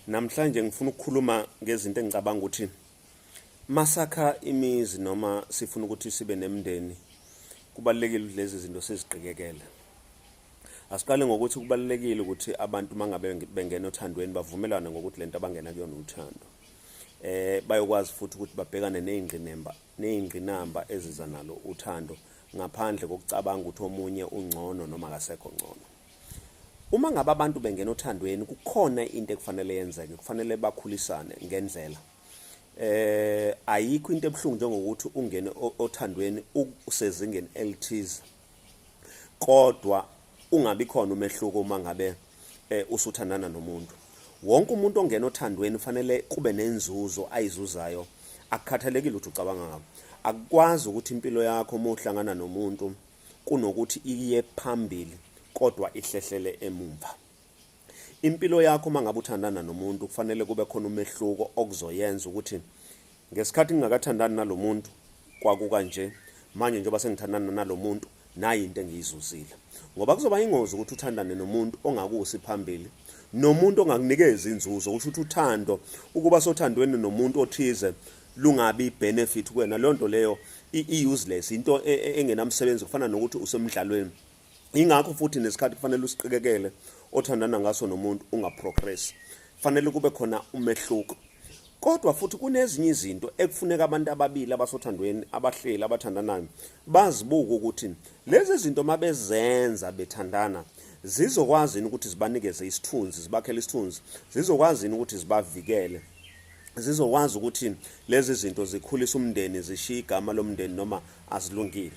Namhlanje ngifuna ukukhuluma ngezinto engicabanga ukuthi masakha imizi noma sifuna ukuthi sibe nemindeni kubalulekile ukuthi lezi zinto siziqikekele. Asiqale ngokuthi kubalulekile ukuthi abantu mangabe bengena othandweni bavumelane ngokuthi lento abangena kuyona uthando. Bayokwazi futhi ukuthi babhekane nezingqinemba nezingqinamba eziza nalo uthando ngaphandle kokucabanga ukuthi omunye ungcono noma akasekho ngcono. Uma ngabe abantu bengena othandweni kukhona into ekufanele yenzeke, kufanele bakhulisane ngendlela. Ayikho into ebuhlungu njengokuthi ungene othandweni usezingeni elithize kodwa ungabi khona umehluko uma ngabe usuthandana nomuntu. Wonke umuntu ongena othandweni ufanele kube nenzuzo ayizuzayo, akukhathalekile ukuthi ucabanga ngako. Akukwazi ukuthi impilo yakho uma uhlangana nomuntu kunokuthi iye phambili kodwa ihlehlele emumva. Impilo yakho uma ngabe uthandana nomuntu kufanele kube khona umehluko okuzoyenza ukuthi ngesikhathi ngingakathandani nalo muntu kwakukanje, manje njengoba sengithandana nalo muntu nayi into engiyizuzile. Ngoba kuzoba ingozi ukuthi uthandane nomuntu ongakusi phambili nomuntu ongakunikezi inzuzo. Kusho ukuthi uthando, ukuba sothandweni nomuntu othize lungabi benefit kuwena, leyo nto leyo i-useless, into engenamsebenzi, kufana nokuthi usemdlalweni. Ingakho futhi nesikhathi kufanele usiqikekele othandana ngaso nomuntu ungaprogress, fanele kube khona umehluko. Kodwa futhi kunezinye izinto ekufuneka abantu ababili abasothandweni, abahleli abathandanayo, bazibuke ukuthi lezi zinto mabezenza bethandana zizokwazi yini ukuthi zibanikeze isithunzi, zibakhele isithunzi, zizokwazi yini ukuthi zibavikele, zizokwazi ukuthi lezi zinto zikhulise umndeni, zishiye igama lomndeni noma azilungile.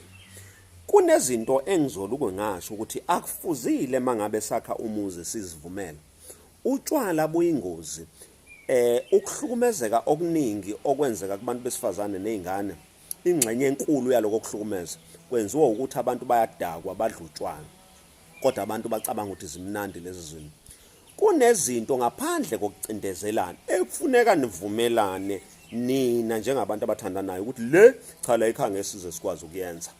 Kunezinto engizoluke ngasho ukuthi akufuzile mangabe sakha umuzi sizivumele. Utshwala buyingozi. Ukuhlukumezeka okuningi okwenzeka kubantu besifazane nezingane, ingxenye enkulu yaloko kuhlukumeza kwenziwa ukuthi abantu bayadakwa, badla utshwala. Kodwa abantu bacabanga ukuthi zimnandi lezi zinto. Kunezinto ngaphandle kokucindezelana ekufuneka nivumelane nina njengabantu abathandanayo ukuthi le cha la ekhaya ngeke size sikwazi ukuyenza.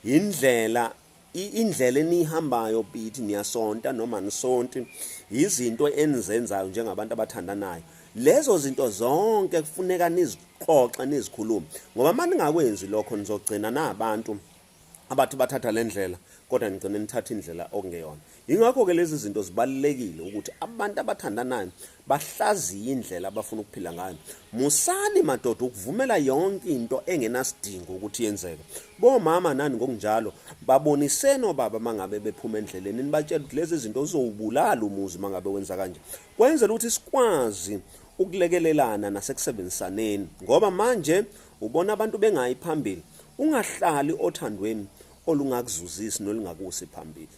Indlela indlela enihambayo bithi niyasonta noma nisonti, izinto enizenzayo njengabantu abathandanayo. Lezo zinto zonke kufuneka nizixoxe nizikhulume, ngoba uma ningakwenzi lokho nizogcina nabantu abathi bathatha le ndlela kodwa nigcine nithatha indlela okungeyona. Yingakho-ke lezi zinto zibalulekile ukuthi abantu abathandanayo bahlaziye indlela abafuna ukuphila ngayo. Musani madoda ukuvumela yonke into engenasidingo ukuthi yenzeke. Bomama nani ngokunjalo, baboniseni obaba mangabe bephuma endleleni, nibatshele ukuthi lezi zinto zizowubulala umuzi mangabe wenza kanje. Kwenzela ukuthi sikwazi ukulekelelana nasekusebenzisaneni, ngoba manje ubona abantu bengayi phambili. Ungahlali othandweni olungakuzuzisi nolungakusi phambili.